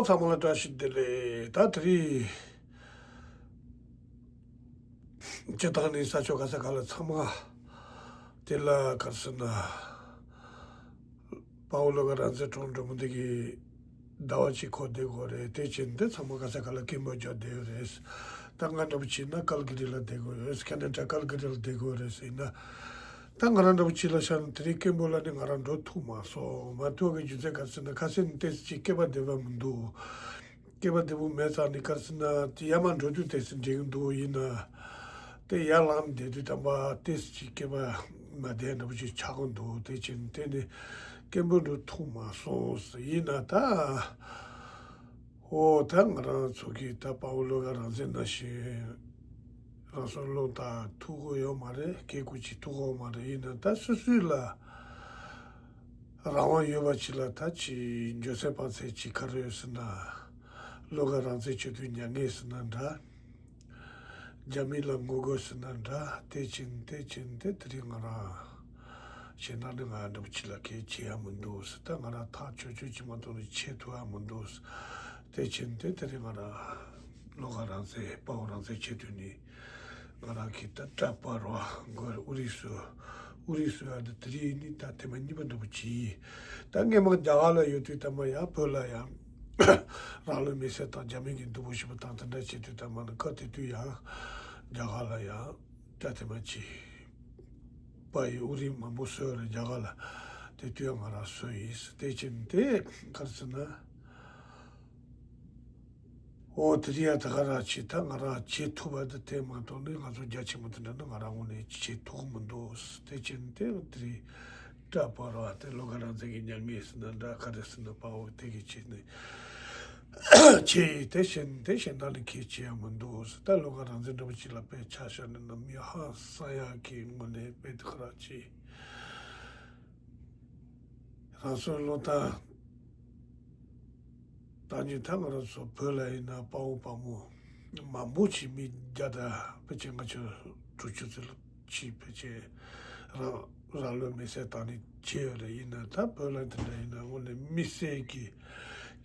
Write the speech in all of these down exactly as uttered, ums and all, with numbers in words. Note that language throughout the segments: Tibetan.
ཚང་མ་ལ་བཀྲ་ཤིས་བདེ་ལེགས། ད་དེ་རིང་སྤྱི་བཏང་ནས་ས་ཕྱོགས་ག་ས་ག་ལ་ཚང་མ་དེ་ལ་ག་རེ་ཟེར་ན། དཔའ་བོ་བློ་དགའ་རང་བཙན་གྲོངས་འགྲོ་མི་འདི་གི་ཟླ་བ་གཅིག་འཁོར་བསྡད་དགོས་རེད། དེ་བྱས་འདི་ཚང་མ་ག་ས་ག་ལ་སྐད་འབོད་རྒྱག་བསྡད་ཡོད་རེད། ད་ང་འདྲ་པོ་བྱས་ན་ཀལ་གི་རི་ལ་བསྡད་དགོས་རེད། ཁེ་ན་ཌ་ཀལ་གི་རི་ལ་བསྡད་དགོས་རེད་ཟེར་ན། ད་ང་རང་འདྲ་པོ་ཅིག་ལ་ཤར་ན་དེ་རིང་སྐད་འབོད་ལ་ནི་ང་རང་འགྲོ་ཐུབ་མ་སོང་། མ་ཐུབ་པའི་རྒྱུ་མཚན་ག་རེ་ཟེར་ན་ཁ་སང་ནས་ཏོག་ཙམ་ཅིག་སྐེད་པ་བདེ་བ་མི་འདུག་སྐེད་པ་བདེ་པོ་མེད་ཙང་ནི་ག་རེ་ཟེར་ན་དེ་ཡར་མར་འགྲོ་དུས་ཏོག་ཙམ་འགྲིག་གི་འདུག་ཡིན་ན་དེ་ཡར་ལངས་བསྡད་དུས་ད་མ་ཏོག་ཙམ་ཅིག་སྐེད་པ་མ་བདེ་འདྲ་པོ་ཅིག་ཆགས་ཀྱི་འདུག་དེ་བྱས་ནས་དེ་ནི་སྐད་འབོད་འགྲོ་ཐུབ་མ་སོང་ཡིན་ན་ད། ཨོ་ད་ང་རང་ཚོ་གི་ད་དཔའ་བོ་བློ་དགའ་རང་བཙན་ནང་བཞིན་རང་སྲོག་བློས་བཏང་ཐུབ་ཀྱི་ཡོད་མ་རེད། སྐད་ཁུར་ཅིག་ཐུབ་ཀྱི་ཡོད་མ་རེད། ཡིན་ན་ད་སོ་སོའི་ལ་རང་དབང་ཡོད་པ་ཅིག་ལ་ད་ཅིག་འགྱོད་སེམས་སྤང་སེམས་ཅིག་ག་རེ་ཡོད་ཟེར་ན། བློ་དགའ་རང་བཙན་ཆེད་དུ་མྱ་ངན་ཟེར་ན་འདྲ། རྒྱ་མི་ལ་ངོ་རྒོལ་ཟེར་ན་འདྲ། དེ་བྱས་དེ་བྱས་དེ་དེ་རིང་ང་རང་བྱས་ན་ནི་ང་འདྲ་པོ་ཅིག་ལ་གལ་ཆེ་ཡ་མི་འདུག་ཟེར། ད་ང་རང་ཐག་ཆོད་ཆོད་ཅིག་མ་གཏོགས་ནི་ཆེ་ཐུབ་ཡ་མི་འདུག་ཟེར། དེ་བྱས་དེ་དེ་རིང་ང་རང་བློ་དགའ་རང་བཙན་དཔའ་བོ་རང་བཙན་ཆེད་དུ་ནི་ང་རང་གི་ད་སྐྲ་སྤར་བ་མགོ་ཨུ་རིག་སུ་ཨུ་རིག་སུ་ཡ་འདི་དེ་རིང་ནི་ད་ཐེངས་མ་གཉིས་པ་འདྲ་པོ་ཅིག་ཡིན། ད་སྔས་མ་རྒྱ་གར་ལ་ཡོད་དུས་ད་མ་ཡ་བོད་ལ་ཡ་རང་ལུས་མེར་སྲེག་དང་རྒྱ་མི་གི་སྡུག་པོ་ཞེ་པོ་དང་དེ་འདྲ་བྱེད་དུས་ད་མ་ནི་སྐབས་དེ་དུས་ཡང་རྒྱ་གར་ལ་ཡང་སྐྲ་དེ་མ་ཅིག་སྤར་ཡི་ཨུ་རིག་མང་པོ་བཟོས་རེད། རྒྱ་གར་ལ་དེ་དུས་ཡང་ང་རང་བཟོས་ཡིན། དེ་བྱས་དེ་ག་རེ་ཟེར་ན། ཨོ་དེ་རིང་ཡང་ད་ག་རང་བྱེད་ད་ང་རང་བྱེད་ཐུབ་པ་འདི་དེ་མ་གཏོགས་ནི་ང་ཚོ་རྒྱ་ཆེན་པོ་དེ་འདྲ་ནི་ང་རང་ངོས་ནས་བྱེད་ཐུབ་ཀྱི་མི་འདུག་དེ་བྱས་དེ་དེ་རིང་སྐྲ་སྤར་བ་དེ་བློ་དགའ་རང་བཙན་གྱི་མྱ་ངན་ཟེར་ན་འདྲ་ག་རེ་ཟེར་ན་དཔའ་བོ་དེ་གི་བྱས་ནས་བྱས་ཡིན། དེ་བཞིན་དེ་གཞན་དག་ནི་གལ་ཆེ་ཡང་མི་འདུག་ད་བློ་དགའ་རང་བཙན་འདྲ་པོ་ཅིག་ལ་དཔེ་ཆ་བཞག་ནས་ན་མི་ཧང་སང་ཡག་གི་ངོས་ནས་དཔེ་དེ་ག་རང་བྱེད། རང་སྲོག་བློས་བཏང་། ད་ནི་ད་ང་རང་ཚོ་བོད་ལ་ཡིན་ན་དཔའ་བོ་དཔའ་མོ་མང་པོ་ཅིག་མི་བརྒྱ་དང་ཕལ་ཆེར་ལྔ་བཅུ་དྲུག་ཅུ་ཙམ་ཅིག་ཕལ་ཆེར་རང་རང་ལུས་མེར་སྲེག་བཏང་ནས་བྱས་ཡོད་རེད། ཡིན་ན་ད་བོད་ལ་དེ་འདྲ་ཡིན་ན་དངོས་གནས་མི་སེར་གྱི་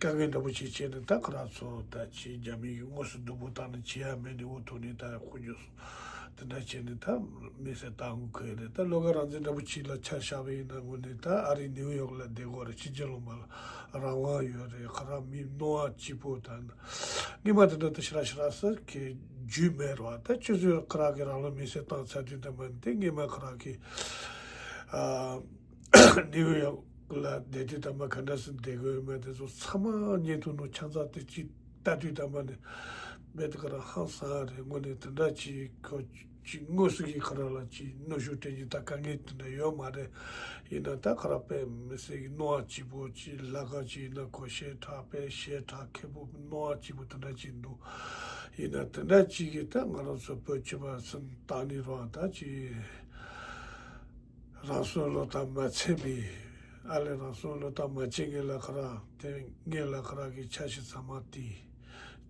དཀའ་ངལ་འདྲ་པོ་ཅིག་བྱས་ནས་ད་ཁོ་རང་ཚོ་ད་ཅིག་རྒྱ་མི་གི་དངོས་སུ་སྡུག་པོ་བཏང་ནས་བྱེད་ཡ་མེད་ནས་འུ་ཐུག་ནས་ད་དཀོན་མཆོག་གསུམ། དེ་འདྲ་བྱས་ནས་ད་མེར་སྲེག་བཏང་དགོས་ཀྱི་རེད། ད་བློ་དགའ་རང་བཙན་འདྲ་པོ་ཅིག་ལ་ཆ་བཞག་པ་ཡིན་ན་དངོས་གནས་ད་ཨ་རི་ནེའུ་ཡོག་ལ་བསྡད་དགོས་རེད། ཕྱི་རྒྱལ་ལུང་པ་ལ་རང་དབང་ཡོད་རེད། ཁོ་རང་མི་རྣོ་བ་སྐྱིད་པོ་དང་སྔོན་མ་དེ་འདྲ་ད་ཞེ་དྲག་ཞེ་དྲག་ཟེར་གི་རྒྱུས་མེད་རེད་བ། ད་ཁྱོད་ཚོས་ཁོ་རང་གི་རང་ལུས་མེར་སྲེག་བཏང་ཚར་དུས་ད་མ་དེ་སྔོན་མ་ཁོ་རང་གི་ཨ་ནེའུ་ཡོག་ལ་བསྡད་དུས་ད་མ་ག་འདྲ་སེ་བསྡད་དགོས་ཡོད་མེད་དེ་ཚོ་ཚང་མ་བརྙན་ཐུང་ནང་ཆ་ཚང་དེ་ཅིག་ལྟ་དུས་ད་མ་ནི་རྦད་དེ་ཁོ་རང་ཧང་སང་རེད། དངོས་གནས་དེ་འདྲ་ཅིག་ཁོ་ཅིག་དངོས་སུ་གི་ཁོ་རང་ལ་ཅིག་གནོན་ཤུགས་སྤྲད་ཀྱི་ད་དཀའ་ངལ་དེ་འདྲ་ཡོད་མ་རེད། ཡིན་ན་ད་ཁོ་རང་དཔེ་མི་སྲིད་ཀྱི་རྣོ་བ་སྐྱིད་པོ་ཅིག་ལ་ཁ་ཅིག་ཡིན་ན་ཁོ་ཞེ་དྲག་དཔེ་ཞེ་དྲག་མཁས་པོ་རྣོ་བ་སྐྱིད་པོ་དེ་འདྲ་ཅིག་འདུག་ཡིན་ན་དེ་འདྲ་ཅིག་གིས་ད་ང་རང་ཚོ་བོད་སྤྱི་པ་ཚོ་བཏང་ནི་རང་ད་ཅིག་རང་སྲོག་བློས་བཏང་མ་ཚད་པའི་ཨ་ལས་རང་སྲོག་བློས་བཏང་མ་བྱེད་མཁན་ལ་ཁོ་རང་དེ་སྔོན་ལ་ཁོ་རང་གི་འཆར་གཞི་ཚང་མ་དེ་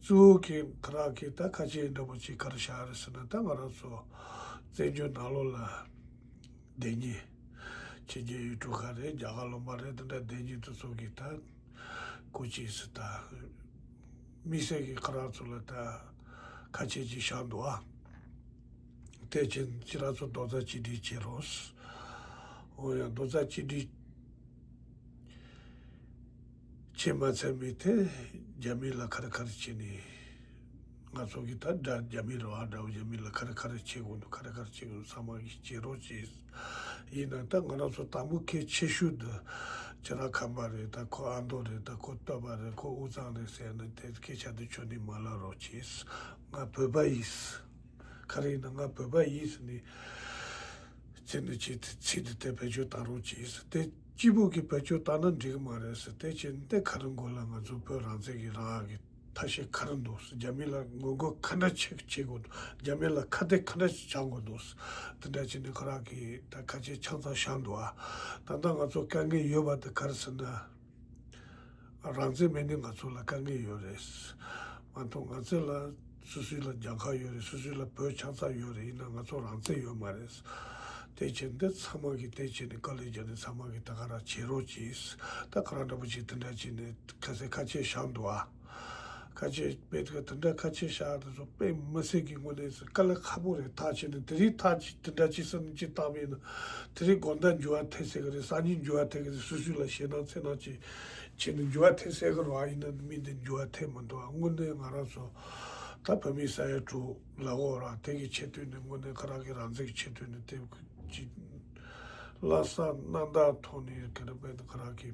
གཙོ་བོ་གི་ཁོ་རང་གི་ད་ཁ་ཆེ་འདྲ་པོ་ཅིག་ག་རེ་བཞག་རེད་ཟེར་ན། ད་ང་རང་ཚོ་བཙན་བྱོལ་ནང་ལོགས་ལ་བསྡད་མཁན་ཕྱི་རྒྱལ་ཡུལ་གྲུ་ཁག་རེད། རྒྱ་གར་ལུང་པ་རེད། དེ་འདྲ་བསྡད་མཁན་དེ་ཚོ་གི་ད་སྐུ་མཁྱེན་ཟེར་ད་དམིགས་བསལ་གྱི་ཁོ་རང་ཚོ་ལ་ད་ཁ་ཆེ་ཅིག་བཞག་འདུག་ཨ། དེ་བཞིན་ཁྱེད་རང་ཚོ་རྡོག་རྩ་གཅིག་སྒྲིལ་བྱེད་རོགས། འོ་ཡང་རྡོག་རྩ་གཅིག་སྒྲིལ་བྱེད་མ་ཚར་མི་དེ་རྒྱ་མི་ལ་ཁ་རི་ཁ་རི་བྱེད་ནས་ང་ཚོ་གི་ད་དགྲ་རྒྱ་མི་རེད་བ། དགྲ་བོ་རྒྱ་མི་ལ་ཁ་རི་ཁ་རི་བྱེད་དགོས་འདུག་ཁ་རི་ཁ་རི་བྱེད་དགོས་འདུག་ཚང་མ་གིས་བྱེད་རོགས་བྱེད། ཡིན་ན་ད་ང་རང་ཚོ་དང་པོ་གལ་ཆེ་ཤོས་འདི་ཁྱེད་རང་ཁམས་པ་རེད། ད་ཁོ་ཨ་མདོ་རེད། ད་ཁོ་སྟོད་པ་རེད། ཁོ་དབུས་གཙང་རེད་ཟེར་ནས་དེ་སྐད་ཆ་འདི་ཁྱོན་ནས་མ་ལབ་རོགས་བྱེད། ང་བོད་པ་ཡིན། ག་རེ་ཡིན་ན་ང་བོད་པ་ཡིན་ཟེར་ནས་ཚིག་འདི་ཅིག་ཚིག་འདི་དེ་བེད་སྤྱོད་བཏང་རོགས་གྱིས། དེ་གཅིག་པུ་གིས་བེད་སྤྱོད་བཏང་ན་འགྲིག་གི་མ་རེད་ཟེར། དེ་བྱས་ནས་དེ་ག་རེ་མགོ་ལ་ང་ཚོ་བོད་རང་བཙན་གྱི་རང་དབང་གི་ཐབས་ཤེས་ག་རེ་འདུག་ཟེར། རྒྱ་མི་ལ་ངོ་རྒོལ་ག་འདྲ་བྱེད་བྱེད་དགོས་འདུག་རྒྱ་མི་ལ་ཁ་གཏད་ག་འདྲ་བྱ་དགོས་འདུག་ཟེར། དེ་འདྲ་བྱས་ནས་ཁོ་རང་གིས་ད་ཁ་ཆེ་ཆང་ཚང་བཞག་འདུག་ཨ། ད་ལྟ་ང་ཚོ་དཀའ་ངལ་ཡོད་པ་དེ་ག་རེ་ཟེར་ན། རང་བཙན་མེད་ནས་ང་ཚོ་ལ་དཀའ་ངལ་ཡོད་རེད། མ་གཏོགས་ང་ཚོ་ལ་སོ་སོའི་ལ་རྒྱལ་ཁ་ཡོད་རེད། སོ་སོའི་ལ་བོད་ཆང་ས་ཡོད་རེད། ཡིན་ན་ང་ཚོ་རང་བཙན་ཡོད་མ་རེད། དེ་བྱས་འདི་ཚང་མ་གིས་དེ་བྱས་ནས་དཀའ་ལས་བརྒྱབ་ནས་ཚང་མ་གིས་ད་ག་རང་བྱེད་རོགས་གྱིས། ད་ཁོ་རང་འདྲ་པོ་ཅིག་དེ་འདྲ་བྱས་ནས་ཁ་སེ་ཁ་ཆེ་བཞག་འདུག་ཨ། ཁ་ཆེ་དཔེ་དེ་འདྲ་ཁ་ཆེ་ཤར་དེ་ཚོ་དཔེ་མི་སྲིད་ཀྱི་ངོ་ནས་དཀའ་ལས་ཁག་པོ་རེད། ཐག་ཆོད་ནས་དེ་རིང་ཐག་ཆོད་དེ་འདྲ་ཅིག་བསམ་ཅིག་བཏང་བ་ཡིན་ན་དེ་རིང་དགོང་དག་འགྱུར་བ་ཐེབས་སྲིད་ཀྱི་རེད། སང་ཉིན་འགྱུར་བ་ཐེབས་ཀྱི་རེད། སོ་སོ་ལ་ཞེད་སྣང་འཚེར་སྣང་ཅིག་བྱས་ནས་འགྱུར་བ་ཐེབས་སྲིད་ཀྱི་རེད་བ། ཡིན་ན་མི་འདི་འགྱུར་བ་ཐེབས་མི་འདུག་དངོས་གནས་ང་རང་ཚོ་ད་བོད་མི་ས་ཡ་དྲུག་ལ་འོ་ར་དེ་གི་ཆེད་དུ་ནས་དངོས་གནས་ཁ་རག་གི་རང་བཙན་གྱི་ཆེད་དུ་ནས་དེ་ཅིག་ལྷག་བསམ་རྣམ་དག་ཐོག་ནས་ག་རེ་བས་ན་ཁ་རག་གི་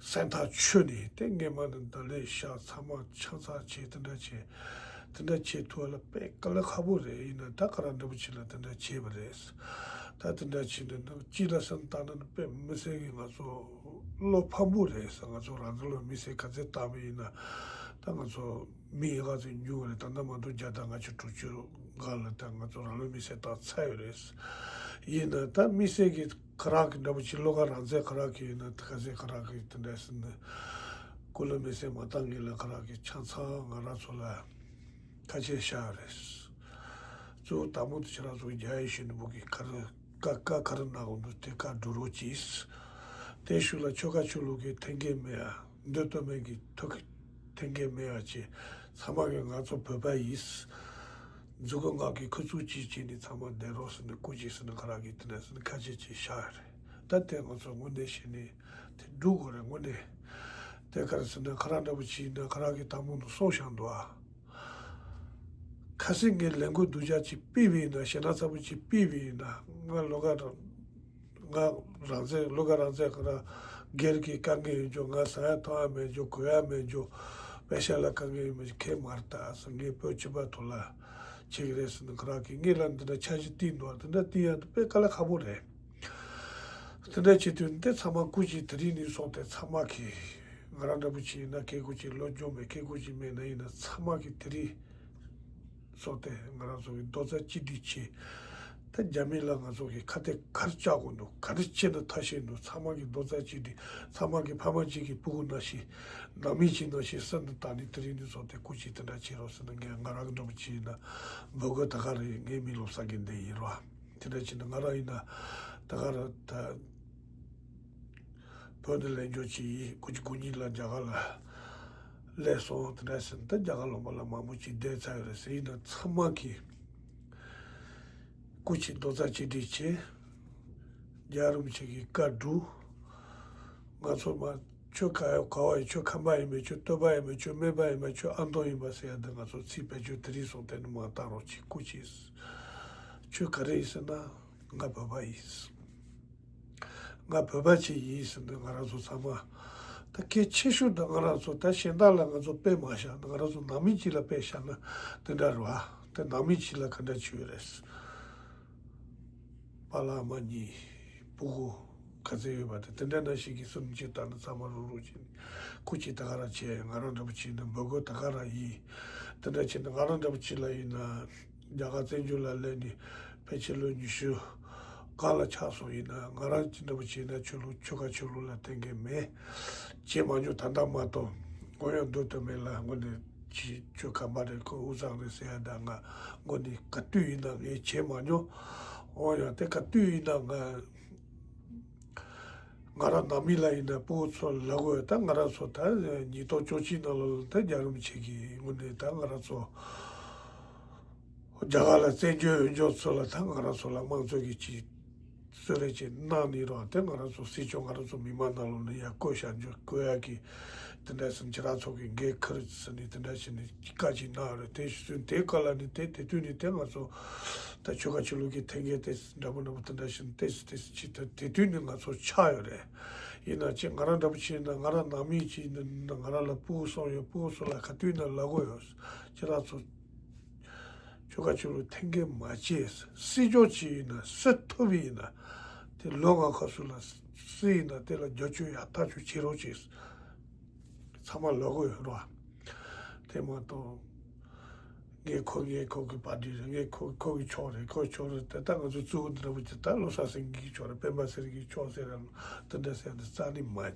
སེམས་ཐག་ཆོད་ནས་དེ་སྔས་མ་ནས་ད་ལས་ཤག་ཚང་མ་ཆང་ཚགས་བྱས་དེ་འདྲ་བྱས། དེ་འདྲ་བྱེད་ཐུབ་པ་ལ་དཔེ་དཀའ་ལས་ཁག་པོ་རེད། ཡིན་ན་ད་ཁ་རག་འདྲ་པོ་ཅིག་ལ་དེ་འདྲ་བྱས་པ་རེད། ད་དེ་འདྲ་བྱས་ནས་ནང་སྤྱི་ལ་བསམ་བཏང་ན་ནི་དཔེ་མི་སྲིད་ཀྱི་ང་ཚོ་བློ་ཕམ་པོ་རེད་ཟེར། ང་ཚོ་རང་བཙན་ལ་མི་སེར་ག་ཚད་བཏང་བ་ཡིན་ན་ད་ང་ཚོ་མི་ཡི་ག་ཚོད་ཉུང་བ་རེད། ད་ལྟ་མ་གཏོགས་བརྒྱ་དང་ལྔ་བཅུ་དྲུག་ཅུ་སྒང་ལ་ད་ང་ཚོ་རང་ལུས་མེར་སྲེག་བཏང་ཚར་ཡོད་རེད། ཡིན་ན་ད་མི་སེར་གྱི་ཁ་རག་གི་འདྲ་པོ་ཅིག་བློ་དགའ་རང་བཙན་ཁ་རག་གི་ཡིན་ན་ད་ག་ཚད་ཁ་རག་གི་དེ་འདྲ་ཟེར་ན་སྐུ་ལུས་མེར་སྲེག་མ་བཏང་མཁན་ལ་ཁ་རག་གི་ཆང་ཚང་ང་རང་ཚོ་ལ་ཁ་ཆེ་ཤར་རེད། གཙོ་བོ་དང་པོ་དེ་ཁྱེད་རང་ཚོ་རྒྱ་ཡིག་ཤེས་ནི་བོ་གི་ཁ་རི་ཀ་ཀ་ཁ་རི་ནག་འོང་དུ་དེ་ཀ་འགྲོ་རོགས་གྱིས། དེ་ཤུལ་ལ་ཆོལ་ཁ་ཆོས་ལུགས་ཀྱི་འཐེན་འཁྱེར་མེད་ཡ། འདོད་དོ་མེད་ཀྱི་ཐུག་འཐེན་འཁྱེར་མེད་ཡ་ཅེས་ཚང་མ་གི་ང་ཚོ་བོད་པ་ཡིས། མཛུབ་གུ་ལྔ་གི་ཁུ་ཚུར་གཅིག་བྱས་ནས་ཚང་མ་བསྡད་རོགས་ཟེར་ནས་སྐུ་མཁྱེན་ཟེར་ནས་ཁ་རག་གིས་དེ་འདྲ་ཟེར་ནས་ཁ་ཆེ་ཆེ་བཞག་ཡ་རེད། ད་དེ་ང་ཚོ་དངོས་གནས་བཤད་ནས་དེ་སྒྲུབ་དགོས་རེད་དངོས་གནས། དེ་ག་རེ་ཟེར་ན་ཁ་རག་འདྲ་པོ་ཅིག་ཡིན་ན་ཁ་རག་གི་དང་པོ་ནས་གསུངས་བཞག་འདུག་ཨ། ཁ་སང་ངས་ལས་འགུལ་སྡུག་ཅག་ཅིག་སྤེལ་བ་ཡིན་ན་ཞེད་སྣང་ཚ་པོ་ཅིག་སྤེལ་བ་ཡིན་ན་ང་བློ་དགའ་རང་ང་རང་བཙན་བློ་དགའ་རང་བཙན་ཁོ་རང་སྒེར་གྱི་དཀའ་ངལ་ཡོད་འཇོག་ང་ཟ་ཡ་འཐུང་ཡ་མེད་འཇོག་གོན་ཡ་མེད་འཇོག་པེ་ཤ་ལ་དཀའ་ངལ་ཡོད་མེད་འཇོག་ཁྱད་མ་རེད་ད་ཟེར། ངས་བོད་སྤྱི་པ་ཐོག་ལ་བྱེད་ཀྱི་རེད་ཟེར་ནས་ཁོ་རང་གིས་ངེད་ལ་འདི་འདྲ་འཆར་གཞི་བཏིང་འདུག་དེ་འདྲ་བཏིང་ཡ་དེ་དཔེ་དཀའ་ལས་ཁག་པོ་རེད། དེ་འདྲ་བྱེད་དུས་འདི་ཚང་མ་སྐུ་མཁྱེན་དེ་རིང་ནས་བཟུང་སྟེ་ཚང་མ་གིས་ང་རང་འདྲ་པོ་ཅིག་ཡིན་ན་སྐད་སྐུ་མཁྱེན་བློ་སྦྱོང་མེད་སྐད་སྐུ་མཁྱེན་མེད་ན་ཡིན་ན་ཚང་མ་གིས་དེ་རིང་སོང་སྟེ་ང་རང་ཚོ་གི་རྡོག་རྩ་གཅིག་སྒྲིལ་བྱས། ད་རྒྱ་མི་ལ་ང་ཚོ་གི་ཁ་གཏད་ག་རེ་བཅག་དགོས་འདུག་ག་རེ་བྱས་ན་ཐབས་ཤེས་འདུག་ཚང་མ་གི་རྡོག་རྩ་གཅིག་སྒྲིལ་ཚང་མ་གི་ཕ་མ་གཅིག་གི་སྤུ་གུ་ནང་བཞིན་ནང་མི་གཅིག་ནང་བཞིན་སེམས་ནང་བཏང་ནས་དེ་རིང་ནས་བཟུང་སྟེ་སྐུ་མཁྱེན་དེ་འདྲ་བྱེད་རོགས་ཟེར་ན་ངས་ང་རང་གི་འདྲ་པོ་ཅིག་ཡིན་ན་འབོད་སྐུལ་ད་ག་རེ་ངའི་མིང་ལོ་གསར་གྱི་འདི་ཡིན་རོགས། དེ་འདྲ་བྱས་ན་ང་རང་ཡིན་ན་ད་ག་རེ་ད། བོད་ནས་ལེན་འཇོག་བྱས་ཡིན། དགུ་བཅུ་གོ་གཉིས་ལ་རྒྱ་གར་ལ་སླེབས་སོང་། དེ་འདྲ་ཟེར་ན་ད་རྒྱ་གར་ལུང་པ་ལ་མང་པོ་ཅིག་བསྡད་ཚར་ཡོད་རེད་ཟེར། ཡིན་ན་ཚང་མ་གིས་སྐུ་མཁྱེན་རྡོག་རྩ་གཅིག་སྒྲིལ་བྱས། རྒྱལ་བ་རིན་པོ་ཆེ་གི་བཀའ་སྒྲུབ། ང་ཚོ་མ་ཆོས་ག་ཡ་ག་བ་ཡིན་ཆོས་ཁམས་པ་ཡིན་པས་ཆོས་སྟོད་པ་ཡིན་པས་ཆོས་སྨད་པ་ཡིན་པས་ཆོས་ཨ་མདོ་ཡིན་པ་ཟེར་ཡ་འདི་ང་ཚོ་ཚིག་བེད་སྤྱོད་དེ་རིང་སོང་དེ་ནི་མ་བཏང་རོགས་གྱིས་སྐུ་མཁྱེན། ཆོས་ག་རེ་ཡིན་ཟེར་ན་ང་བོད་པ་ཡིན། ང་བོད་པ་ཅིག་ཡིན་ཟེར་ནས་ང་རང་ཚོ་ཚང་མ་ད་གལ་ཆེ་ཤོས་ད་ང་རང་ཚོ་ད་གཞན་དག་ལ་ང་ཚོ་དཔེ་མ་བཞག་ན་ང་རང་ཚོ་ནང་མི་གཅིག་ལ་དཔེ་བཞག་ན་དེ་འདྲ་རེད་བ། དེ་ནང་མི་གཅིག་ལ་ག་འདྲ་བྱེད་ཡོད་རེད། པཱ་ལགས་མ་གཉིས་སྤུ་གུ་ག་ཚོད་ཡོད་པ་དེ་དེ་འདྲ་ནང་བཞིན་གྱི་སེམས་ཅིག་ལྟར་ན་ཚང་མ་རུག་རུག་བྱས་ནས་སྐུ་མཁྱེན་ད་ག་རང་བྱས། ང་རང་འདྲ་པོ་བྱས་ན་འབོད་སྐུལ་ད་ག་རང་ཡིན། དེ་འདྲ་བྱས་ན་ང་རང་འདྲ་པོ་བྱས་ལ་ཡིན་ན། རྒྱ་གར་བཙན་བྱོལ་ལ་སླེབས་ནས་ཕལ་ཆེར་ལོ་ཉི་ཤུ་སྒང་ལ་ཆགས་སོང་ཡིན་ན་ང་རང་གཅིག་འདྲ་པོ་བྱས་ན་ཆོས་ལུགས་ཆོལ་ཁ་ཆོས་ལུགས་ལ་བརྟེན་མཁན་མེད། བྱས་མ་མྱོང་ད་ལྟ་མ་གཏོགས་ཁོ་ཡང་འདོད་དོན་མེད་ལ་དངོས་གནས་ཆོས་ཁམས་པ་རེད་ཁོ་དབུས་གཙང་རེད་ཟེར་ཡ་ད་ང་དངོས་གནས་ག་དུས་ཡིན་ན་ངས་བྱས་མ་མྱོང་། འོ་ཡང་དེ་ག་དུས་ཡིན་ན་ང་ང་རང་ནང་མི་ལ་ཡིན་ན་སྤུ་གུ་ཚོ་ལབ་དགོས་ད་ང་རང་ཚོ་ད་ཉིས་སྟོང་བཅུ་གཅིག་ནང་ལོགས་ལ་ད་རྒྱལ་རིན་པོ་ཆེ་གིས་དངོས་གནས་ད་ང་རང་ཚོ། རྒྱ་གར་ལ་བཙན་བྱོལ་ཡོད་འཇོག་ཚོ་ལ་ད་ང་རང་ཚོ་ལ་དམངས་གཙོ་གི་ཅིག་གསོལ་རས་ཅིག་གནང་ནི་རོགས་དེ་ང་རང་ཚོ་སྲིད་སྐྱོང་ང་རང་ཚོ་མི་མང་ནང་ལོགས་ནས་ཡར་བསྐོས་བཞག་འཇོག་བསྐོས་ཡག་གི་དེ་འདྲ་སེམས་ཁྱེད་རང་ཚོ་གི་འགན་ཁུར་ཟེར་ནས་དེ་འདྲ་བྱས་ནས་བཀའ་ཅིག་གནང་ཡོད་རེད། དེ་བཞིན་དེ་སྐབས་ལ་ནི་དེ་དེ་དུས་ནི་དེ་ང་ཚོ་ད་ཆོལ་ཁ་ཆོས་ལུགས་ཀྱི་འཐེན་འཁྱེར་དེ་འདྲ་པོ་འདྲ་པོ་དེ་འདྲ་བྱས་ནས་ཏེས་ཏེས་ཅིག་ད་དེ་དུས་ནི་ང་ཚོ་ཆགས་ཡོད་རེད། ཡིན་ན་ཅི་ང་རང་འདྲ་པོ་བྱས་ན་ང་རང་ནང་མི་ཅིག་ཡིན་ན་ང་རང་ལ་སྤུ་གུ་གསུམ་ཡོད། སྤུ་གུ་གསུམ་ལ་ག་དུས་ན་ལབ་དགོས་ཡོད། ཁྱེད་རང་ཚོ་ཆོལ་ཁ་ཆོས་ལུགས་འཐེན་འཁྱེར་མ་བྱེད། སྲིད་སྐྱོང་ཅིག་ཡིན་ན་སྲིད་ཐུབ་ཡིན་ན་དེ་ལོ་ལྔ་ཁ་སུ་ལ་སྲིད་ཡིན་ན་དེ་ལ་རྒྱབ་སྐྱོར་ཡག་ཐག་ཆོད་བྱེད་རོགས་བྱེད། ཚང་མ་ལབ་དགོས་ཡོད་རོགས། དེ་མ་གཏོགས་ངས་ཁོ་ངས་ཁོ་གི་པར་ཊི་རེད། ངས་ཁོ་ཁོ་གི་ཕྱོགས་རེད། ཁོ་ཕྱོགས་རེད། དེ་ལྟ་ང་ཚོ་གཙོ་བོ་འདི་འདྲ་པོ་ཅིག་ད་བློ་བཟང་སེང་གེ་གི་ཕྱོགས་རེད། སྤེན་པ་ཚེ་རིང་གི་ཕྱོགས་ཟེར་རམ་དེ་འདྲ་ཟེར་ནས་རྩ་ནས་མ་བྱེད།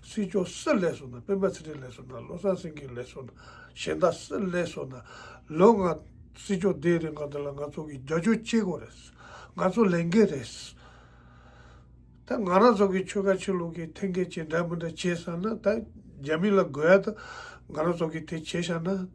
སྲིད་སྐྱོང་སུ་སླེབས་སོང་ན་སྤེན་པ་ཚེ་རིང་སླེབས་སོང་ན་བློ་བཟང་སེང་གེ་སླེབས་སོང་ན་གཞན་དག་སུ་སླེབས་སོང་ན་ལོ་ལྔ་སྲིད་སྐྱོང་དེའི་རིང་ག་འདི་ལ་ང་ཚོ་གི་རྒྱབ་སྐྱོར་བྱེད་དགོས་རེད། ང་ཚོ་ལས་འགན་རེད། ད་ང་རང་ཚོ་གི་ཆོལ་ཁ་ཆོས་ལུགས་ཀྱི་འཐེན་འཁྱེར་བྱེད་འདྲ་མི་འདྲ་བྱས་ཟེར་ན་ད་ རྒྱ་མི་ལ་དགོས་ཡ་ད་ང་རང་ཚོ་གིས་དེ་བྱས་བཞག་ན་དེ་